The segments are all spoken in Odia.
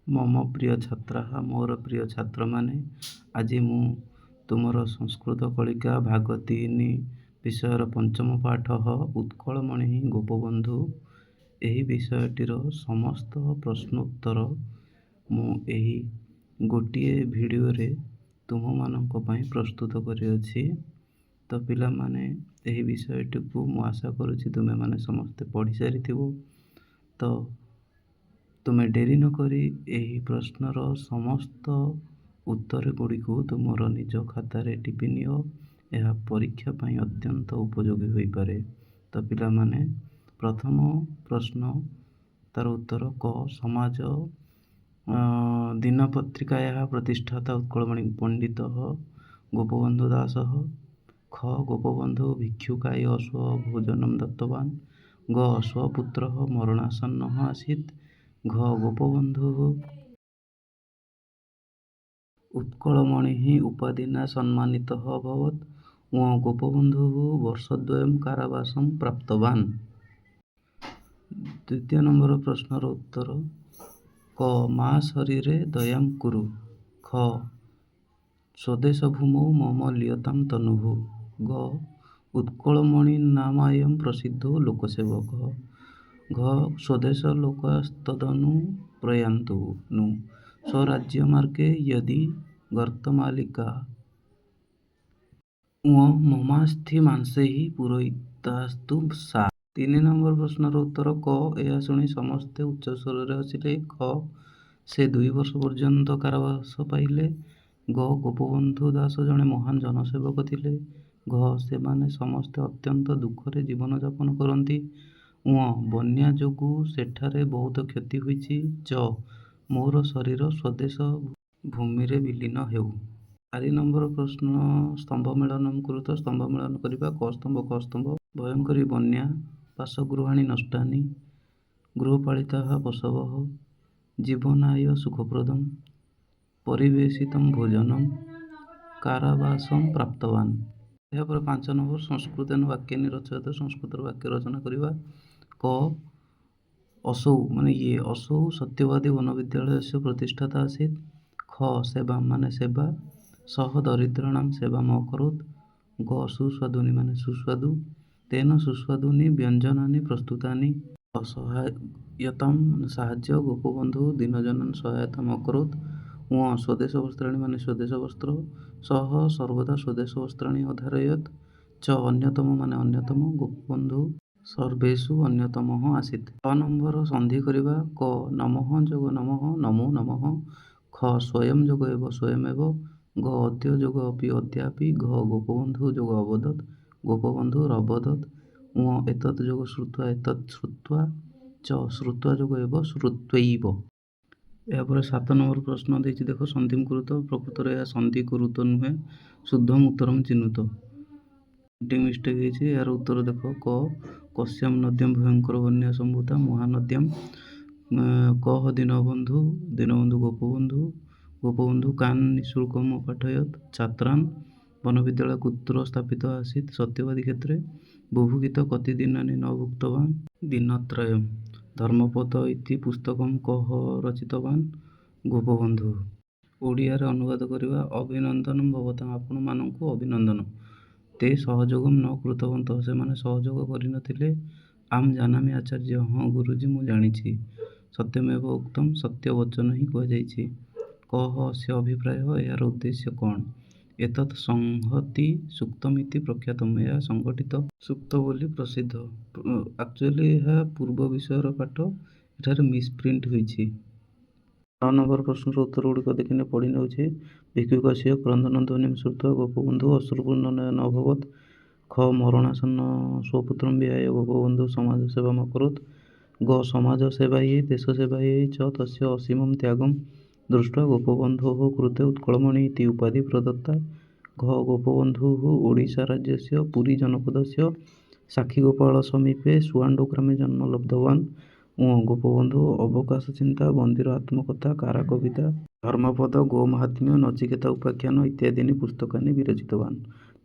ମମ ପ୍ରିୟ ଛାତ୍ରାଃ, ମୋର ପ୍ରିୟ ଛାତ୍ରମାନେ, ଆଜି ମୁଁ ତୁମର ସଂସ୍କୃତ କଳିକା ଭାଗ 3 ବିଷୟର ପଞ୍ଚମ ପାଠ ଉତ୍କଳମଣି ଗୋପବନ୍ଧୁ, ଏହି ବିଷୟଟିର ସମସ୍ତ ପ୍ରଶ୍ନୋତ୍ତର ମୁଁ ଏହି ଗୋଟିଏ ଭିଡ଼ିଓରେ ତୁମମାନଙ୍କ ପାଇଁ ପ୍ରସ୍ତୁତ କରିଅଛି। ତ ପିଲାମାନେ, ଏହି ବିଷୟଟିକୁ ମୁଁ ଆଶା କରୁଛି ତୁମେମାନେ ସମସ୍ତେ ପଢ଼ି ସାରିଥିବ। ତ ତୁମେ ଡେରି ନକରି ଏହି ପ୍ରଶ୍ନର ସମସ୍ତ ଉତ୍ତର ଗୁଡ଼ିକୁ ତୁମର ନିଜ ଖାତାରେ ଟିପି ନିଅ। ଏହା ପରୀକ୍ଷା ପାଇଁ ଅତ୍ୟନ୍ତ ଉପଯୋଗୀ ହୋଇପାରେ। ତ ପିଲାମାନେ, ପ୍ରଥମ ପ୍ରଶ୍ନ ତାର ଉତ୍ତର କ, ସମାଜ ଦିନପତ୍ରିକାୟାଃ ପ୍ରତିଷ୍ଠାତା ଉତ୍କଳମଣି ପଣ୍ଡିତ ଗୋପବନ୍ଧୁ ଦାସଃ। ଖ, ଗୋପବନ୍ଧୁ ଭିକ୍ଷୁକାୟ ସ୍ୱଭୋଜନಂ ଦତ୍ତବାନ। ଗ, ସ୍ୱପୁତ୍ରଃ ମରଣାସନ୍ନଃ ଆସୀତ୍। ଘ, ଗୋପବନ୍ଧୁଃ ଉତ୍କଳମଣିଃ ଉପାଧିନା ସମ୍ମାନିତଃ ଅଭବତ୍। ଙ, ଗୋପବନ୍ଧୁଃ ବର୍ଷଦ୍ୱୟଂ କାରାବାସଂ ପ୍ରାପ୍ତବାନ। ଦ୍ୱିତୀୟ ନମ୍ବର ପ୍ରଶ୍ନର ଉତ୍ତର କ, ମା ଶରୀରେ ଦୟାଂ କୁରୁ। ଖ, ସ୍ୱଦେଶ ଭୂମୌ ମମ ଲିୟତାଂ ତନୁଃ। ଗ, ଉତ୍କଳମଣି ନାମାୟଂ ପ୍ରସିଦ୍ଧୋ ଲୋକସେବକଃ। ଘ, ସ୍ୱଦେଶ ଲୋକାସ୍ତଦନୁ ପ୍ରୟାନ୍ତୁ ନୁ ସ୍ୱରାଜ୍ୟମାର୍ଗେ ୟଦି ଗର୍ତ୍ତମାଲିକା। ଙ, ମମାସ୍ଥି ମାଂସୈଃ ପୂରୟିତାସ୍ତୁ ସା। ତିନି ନମ୍ବର ପ୍ରଶ୍ନର ଉତ୍ତର କ, ଏହା ଶୁଣି ସମସ୍ତେ ଉଚ୍ଚସ୍ୱରରେ ହସିଲେ। ଖ, ସେ 2 ବର୍ଷ ପର୍ଯ୍ୟନ୍ତ କାରାବାସ ପାଇଲେ। ଗ, ଗୋପବନ୍ଧୁ ଦାସ ଜଣେ ମହାନ ଜନସେବକ ଥିଲେ। ଘ, ସେମାନେ ସମସ୍ତେ ଅତ୍ୟନ୍ତ ଦୁଃଖରେ ଜୀବନଯାପନ କରନ୍ତି। ଙ, ବନ୍ୟା ଯୋଗୁଁ ସେଠାରେ ବହୁତ କ୍ଷତି ହୋଇଛି। ଚ, ମୋର ଶରୀର ସ୍ୱଦେଶ ଭୂମିରେ ବିଲୀନ ହେଉ। ଚାରି ନମ୍ବର ପ୍ରଶ୍ନ, ସ୍ତମ୍ଭ ମେଳନଂ କୁରୁତ, ସ୍ତମ୍ଭ ମେଳନ କରିବା। କ ସ୍ତମ୍ଭ, ଖ ସ୍ତମ୍ଭ। ଭୟଙ୍କରୀ ବନ୍ୟା, ବାସଗୃହାଣି ନଷ୍ଟାନି, ଗୃହପାଳିତାଃ ପଶବଃ, ଜୀବନାୟ ସୁଖପ୍ରଦମ୍, ପରିବେଷିତଂ ଭୋଜନମ୍, କାରାବାସଂ ପ୍ରାପ୍ତବାନ। ଏହାପରେ 5 ନମ୍ବର, ସଂସ୍କୃତେନ ବାକ୍ୟାନି ରଚୟତ, ସଂସ୍କୃତରେ ବାକ୍ୟ ରଚନା କରିବା। କ, ଅସୌ ମାନେ ଇଏ, ଅସୌ ସତ୍ୟବାଦୀ ବନବିଦ୍ୟାଳୟସ୍ୟ ପ୍ରତିଷ୍ଠାତା ଆସୀତ୍। ଖ, ସେବାମ୍ ମାନେ ସେବା, ସଃ ଦରିଦ୍ରାଣାଂ ସେବାମ୍ ଅକରୋତ୍। ଗ, ସୁସ୍ୱାଦୁନି ମାନେ ସୁସ୍ୱାଦୁ, ତେନ ସୁସ୍ୱାଦୁନି ବ୍ୟଞ୍ଜନାନି ପ୍ରସ୍ତୁତାନି। ଘ, ସହାୟତାମ୍ ମାନେ ସାହାଯ୍ୟ, ଗୋପବନ୍ଧୁଃ ଦୀନଜନାନ୍ ସହାୟତାମ୍ ଅକରୋତ୍। ଙ, ସ୍ୱଦେଶ ବସ୍ତ୍ରାଣି ମାନେ ସ୍ୱଦେଶ ବସ୍ତ୍ର, ସଃ ସର୍ବଦା ସ୍ୱଦେଶ ବସ୍ତ୍ରାଣି ଅଧାରୟତ୍। ଚ, ଅନ୍ୟତମ ମାନେ ଅନ୍ୟତମ, ଗୋପବନ୍ଧୁଃ ସର୍ବେଷୁ ଅନ୍ୟତମଃ ଆସୀତ୍। 6 ନମ୍ବର, ସନ୍ଧି କରିବା। କ, ନମଃ ଯୋଗ ନମଃ, ନମୋ ନମଃ। ଖ, ସ୍ୱୟଂ ଯୋଗ ଏବ, ସ୍ୱୟମେବ। ଗ, ଅଦ୍ୟ ଯୋଗ ଅପି, ଅଦ୍ୟାପି। ଘ, ଗୋପବନ୍ଧୁଃ ଯୋଗ ଅବଦତ୍, ଗୋପବନ୍ଧୁରବଦତ୍। ଙ, ଏତତ୍ ଯୋଗ ଶ୍ରୁତ୍ୱା, ଏତତ୍ ଶ୍ରୁତ୍ୱା। ଚ, ଶ୍ରୁତ୍ୱା ଯୋଗ ଏବ, ଶ୍ରୁତ୍ୱୈବ। ଏହାପରେ 7 ନମ୍ବର ପ୍ରଶ୍ନ ଦେଇଛି ଦେଖ, ସନ୍ଧିଂ କୁରୁତ। ପ୍ରକୃତରେ ଏହା ସନ୍ଧି କୁରୁତ ନୁହେଁ, ଶୁଦ୍ଧମ୍ ଉତ୍ତରମ୍ ଚିନୁତ। ପ୍ରିଣ୍ଟିଂ ମିଷ୍ଟେକ୍ ହେଇଛି। ଏହାର ଉତ୍ତର ଦେଖ। କ, କସ୍ୟାମ୍ ନଦ୍ୟାମ୍ ଭୟଙ୍କର ବନ୍ୟା ସମ୍ଭୂତା? ମହାନଦ୍ୟାମ୍। କଃ ଦୀନବନ୍ଧୁଃ? ଦୀନବନ୍ଧୁ ଗୋପବନ୍ଧୁ। ଗୋପବନ୍ଧୁ କାନ୍ ନିଃଶୁଳ୍କମ୍ ଅପାଠୟତ୍? ଛାତ୍ରାନ୍। ବନବିଦ୍ୟାଳୟ କୁତ୍ର ସ୍ଥାପିତଃ ଆସୀତ୍? ସତ୍ୟବାଦୀ କ୍ଷେତ୍ରେ। ବୁଭୁକ୍ଷିତଃ କତି ଦିନାନି ନ ଭୁକ୍ତବାନ? ଦିନତ୍ରୟମ୍। ଧର୍ମପଦ ଇତି ପୁସ୍ତକମ୍ କଃ ରଚିତବାନ? ଗୋପବନ୍ଧୁଃ। ଓଡ଼ିଆରେ ଅନୁବାଦ କରିବା। ଅଭିନନ୍ଦନଂ ଭବତାଂ, ଆପଣମାନଙ୍କୁ ଅଭିନନ୍ଦନ। ତେ ସହଯୋଗଂ ନ କୃତବନ୍ତଃ, ସେମାନେ ସହଯୋଗ କରିନଥିଲେ। ଆମ୍ ଜାନାମି ଆଚାର୍ଯ୍ୟ, ହଁ ଗୁରୁଜୀ, ମୁଁ ଜାଣିଛି। ସତ୍ୟମେବ ଉକ୍ତମ୍, ସତ୍ୟ ବଚନ ହିଁ କୁହାଯାଇଛି। କଃ ଅସ୍ୟ ଅଭିପ୍ରାୟଃ, ଏହାର ଉଦ୍ଦେଶ୍ୟ କଣ? ଏତତ୍ ସଂହତି ସୂକ୍ତମିତି ପ୍ରଖ୍ୟାତମ୍, ଏହା ସଂଗଠିତ ସୂକ୍ତ ବୋଲି ପ୍ରସିଦ୍ଧ। ଆକ୍ଚୁଆଲି ଏହା ପୂର୍ବ ବିଷୟର ପାଠ, ଏଠାରେ ମିସପ୍ରିଣ୍ଟ ହୋଇଛି। 9 ନମ୍ବର ପ୍ରଶ୍ନର ଉତ୍ତର ଗୁଡ଼ିକ ଦେଖିନେ, ପଢ଼ି ନେଉଛି। ଭିକ୍ଷୁକସ୍ୟ କ୍ରନ୍ଦନଧ୍ୱନିଂ ଶ୍ରୁତ୍ୱା ଗୋପବନ୍ଧୁଃ ଅଶ୍ରୁପୂର୍ଣ୍ଣନୟନଃ ଅଭବତ୍। ଖ, ମରଣାସନ୍ନ ସ୍ୱପୁତ୍ରଂ ବିହାୟ ଗୋପବନ୍ଧୁଃ ସମାଜସେବାମ୍ ଅକରୋତ୍। ଗ, ସମାଜସେବାयै ଦେଶସେବାयै ଚ ତସ୍ୟ ଅସୀମଂ ତ୍ୟାଗं ଦୃଷ୍ଟ୍ୱା ଗୋପବନ୍ଧୋଃ କୃତେ ଉତ୍କଳମଣି ଇତି ଉପାଧି ପ୍ରଦତ୍ତା। ଘ, ଗୋପବନ୍ଧୁଃ ଓଡ଼ିଶା ରାଜ୍ୟସ୍ୟ ପୁରୀ ଜନପଦସ୍ୟ ସାକ୍ଷୀଗୋପାଳ ସମୀପେ ସୁଆଣ୍ଡୋ ଗ୍ରାମେ ଜନ୍ମ ଲବ୍ଧବାନ। ଙ, ଗୋପବନ୍ଧୁ ଅବକାଶ ଚିନ୍ତା, ବନ୍ଦୀର ଆତ୍ମକଥା, କାରା କବିତା, ଧର୍ମପଦ, ଗୋମାହାତ୍ମ୍ୟ, ନଚିକେତା ଉପାଖ୍ୟାନ ଇତ୍ୟାଦୀନି ପୁସ୍ତକାନି ବିରଚିତବାନ।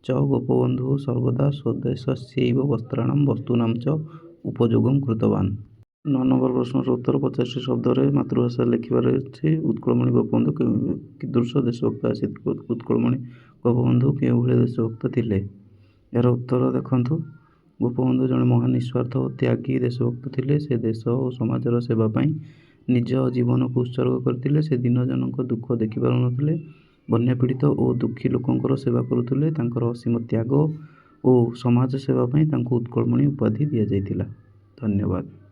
ଚ, ଗୋପବନ୍ଧୁଃ ସର୍ବଦା ସ୍ୱଦେଶସ୍ୟୈବ ବସ୍ତ୍ରାଣାं ବସ୍ତୂନାଂ ଚ ଉପଯୋଗଂ କୃତବାନ। 9 ନମ୍ବର ପ୍ରଶ୍ନର ଉତ୍ତର 50ଟି ଶବ୍ଦରେ ମାତୃଭାଷାରେ ଲେଖିବାର ଅଛି। ଉତ୍କଳମଣି ଗୋପବନ୍ଧୁ କିଦୃଶ ଦେଶଭକ୍ତ ଆସିଥିଲେ? ଉତ୍କଳମଣି ଗୋପବନ୍ଧୁ କେଉଁଭଳି ଦେଶଭକ୍ତ ଥିଲେ? ଏହାର ଉତ୍ତର ଦେଖନ୍ତୁ, ଗୋପବନ୍ଧୁ ଜଣେ ମହାନ ନିଃସ୍ୱାର୍ଥ ଓ ତ୍ୟାଗୀ ଦେଶଭକ୍ତ ଥିଲେ। ସେ ଦେଶ ଓ ସମାଜର ସେବା ପାଇଁ ନିଜ ଜୀବନକୁ ଉତ୍ସର୍ଗ କରିଥିଲେ। ସେ ଦୀନଜନଙ୍କ ଦୁଃଖ ଦେଖିପାରୁନଥିଲେ। ବନ୍ୟା ପୀଡ଼ିତ ଓ ଦୁଃଖୀ ଲୋକଙ୍କର ସେବା କରୁଥିଲେ। ତାଙ୍କର ଅସୀମ ତ୍ୟାଗ ଓ ସମାଜ ସେବା ପାଇଁ ତାଙ୍କୁ ଉତ୍କଳମଣି ଉପାଧି ଦିଆଯାଇଥିଲା। ଧନ୍ୟବାଦ।